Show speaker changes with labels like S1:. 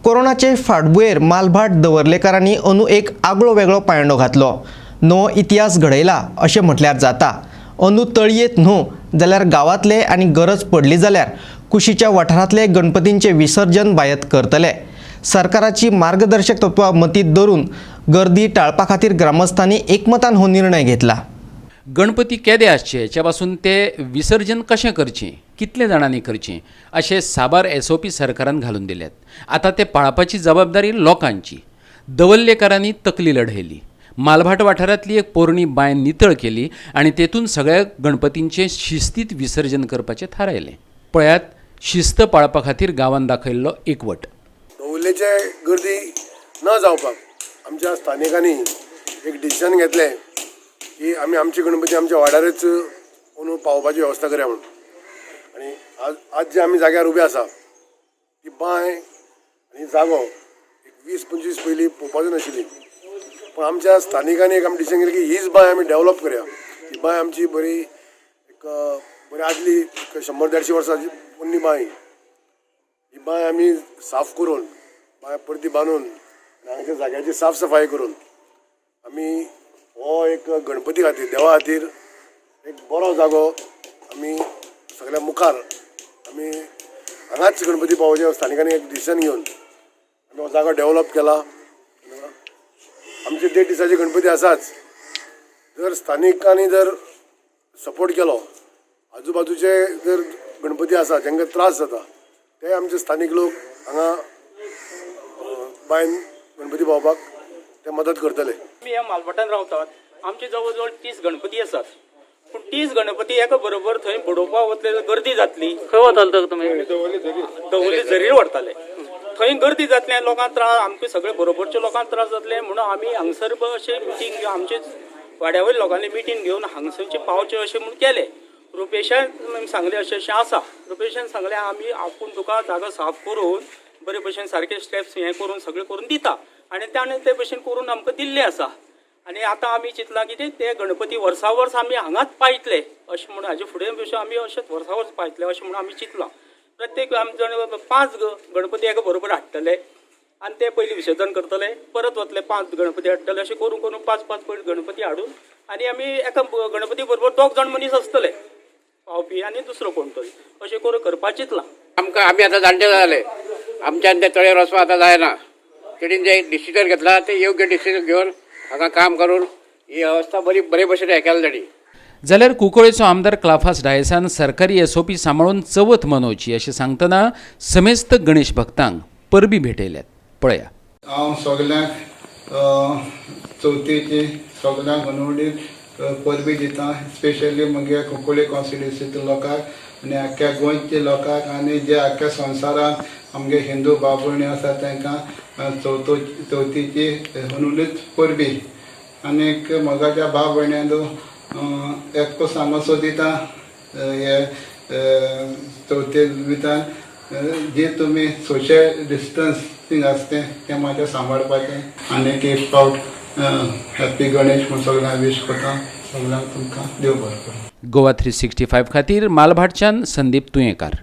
S1: कोरोनाचे फाटभुंयेर मालभाट दवर्लेकारांनी अंदू एक आगळो वेगळो पायंडो घातलो. नवो इतिहास घडयला अशें म्हटल्यार जाता. अंदू तळयेंत न्हू जाल्यार गांवांतले आनी गरज पडली जाल्यार कुशीच्या वाठारांतले गणपतींचें विसर्जन बांयत करतले. सरकाराची मार्गदर्शक तत्वां मतींत धरून गर्दी टाळपा खातीर ग्रामस्थांनी एकमतान हो निर्णय घेतला.
S2: गणपती केदे आसचे हेच्या पासून ते विसर्जन कशें करचें, कितले जाणांनी करचें, अशे साबार एसओपी सरकारान घालून दिल्यात. आतां ते पाळपाची जबाबदारी लोकांची. दवल्लेकारांनी तकली लढयली. मालभाट वाठारांतली एक पोरणी बांय नितळ केली आनी तेतून सगळ्या गणपतींचें शिस्तीत विसर्जन करपाचें थारायलें. पळयात, शिस्त पाळपा खातीर गांवान दाखयल्लो एकवट.
S3: दवल्लेचे गर्दी न जावपाक आमच्या स्थानिकांनी एक डिसिजन घेतलें की आमी आमची गणपती आमच्या वाड्यारच अंदू पावोवपाची वेवस्था करया म्हणून. आनी आज जे आमी जाग्यार उबे आसा ती बांय आनी जागो एक 20-25 पयलीं पळोवपाचो नाशिल्ली, पूण आमच्या स्थानिकांनी एक आमी डिसिजन घेतलें की हीच बांय आमी डेवलप करया. ही बांय आमची बरी एक बरी आदली एक 100-150 वर्सां पोन्नी बांय. ही बांय आमी साफ करून, बांय परती बांदून आनी हांगच्या जाग्याची साफ सफाई करून आमी हो एक गणपती खातीर, देवा खातीर एक बरो जागो आमी सगळ्या मुखार आमी हांगाच गणपती पावोवचे स्थानिकांनी एक डिसिजन घेवन आमी हो जागो डेवलप केला. आमचे 1.5 दिसाचे गणपती आसाच. जर स्थानिकांनी जर सपोर्ट केलो, आजूबाजूचे जर गणपती आसा जांकां त्रास जाता ते आमचे स्थानीक लोक हांगा बांयन गणपती पावोवपाक ते मदत करतले.
S4: आमी ह्या मालभाटान रावतात. आमचे जवळ जवळ 30 गणपती आसात, पूण 30 गणपती एका बरोबर थंय बडोवपाक वतले जाल्यार गर्दी जातली.
S5: खंय वतालो तर तुमी?
S4: दवरली झरीर व्हरताले. थंय गर्दी जातली आनी लोकांक त्रास, आमकां सगळे बरोबरच्या लोकांक त्रास जातले म्हणून आमी हांगसर अशें मिटींग घेवन, आमचे वाड्या वयल्या लोकांनी मिटींग घेवन हांगसरचे पावचे अशें म्हूण केलें. रुपेशान सांगलें, अशें अशें आसा. रुपेशान सांगलें, आमी आपूण तुका जागो साफ करून बरे भशेन सारके स्टेप्स हें करून सगळें करून दिता. आनी ताणें ते भशेन करून आमकां दिल्लें आसा. आनी आतां आमी चिंतलां कितें, ते गणपती वर्सा वर्स आमी हांगाच पायतले अशें म्हणून, हाजे फुडें भशेन आमी अशेंच वर्सा वर्स पायतले अशें म्हणून आमी चिंतलां. प्रत्येक आमी जण 5 गणपती एका बरोबर हाडटले आनी ते पयलीं विसर्जन करतले, परत वतले, 5 गणपती हाडटले, अशें करून करून 5 5 गणपती हाडून आनी आमी एका गणपती बरोबर दोग जाण मनीस आसतले, पावपी आनी दुसरो कोण तरी, अशें करून करपाक चिंतलां.
S6: आमकां आमी आतां जाणटे जाले, आमच्यान ते तळयेर वचपाक आतां जायना. तेणीन जे डिसिजन घेतला ते योग्य डिसिजन घेवन हांगा काम करून ही अवस्था बरी बरे भशेन हें केलें तेणी.
S2: जाल्यार कुंकळेचो आमदार क्लाफास डायसान सरकारी एसओपी सांबाळून चवथ मनोवची अशें सांगतना समेस्त गणेश भक्तांक परबी भेटयल्यात. पळया.
S7: हांव सगल्यांक चवथीची सगल्यांक अनवडीत परबी दिता, स्पेशली म्हगे कुंकळ्ळी कॉन्स्टिट्युन्सीच्या लोकांक आनी आख्ख्या गोंयच्या लोकांक आनी जे आख्ख्या संवसारांत आमगे हिंदू भाव भयणी आसा तांकां चवथीची अनवडीत परबी. आनीक म्हज्या भाव भयण्यांनो, एक सांगो सोदिता, हे चवथी निमितान जे तुमी सोशल डिस्टन्सींग आसता तें मातशें सांबाळपाचें. आनीक एक फावट हॅप्पी गणेश म्हूण सगळ्यांक वीश करता. सगळ्यांक तुमकां देव बरें करूं.
S2: गोवा 365 खातीर मालभाटच्यान संदीप तुयेंकार.